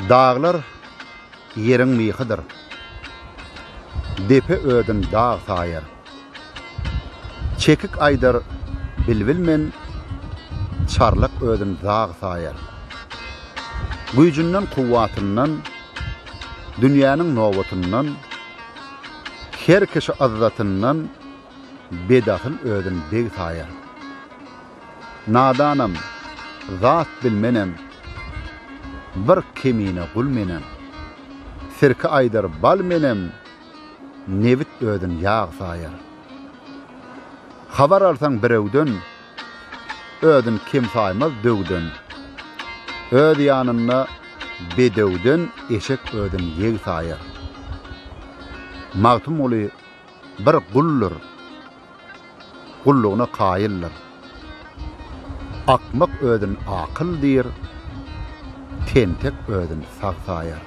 Daglar ýeriň myhydyr. Depe özün dag saýar. Çekik aýdar bilbil men, Çarlak özün dag saýar. Güýjünden kuwwatyndan, Dünýäniň nobatyndan, Her kişi yzzatyndan Bedasyl özün beg saýar. Nadanam, zat bilmenem, Bir kemine gul menem. Sirke aýdar bal menem, Nebit özün ýag saýar. Habar alsaň birewden, Özün kem saýmaz döwden. Öz ýanynda bedewden Eşek özün ýeg saýar. Magtymguly bir guldur, Gullugyna kaýyldyr. Akmak özün akyl diýr, Tentek özün sag saýar.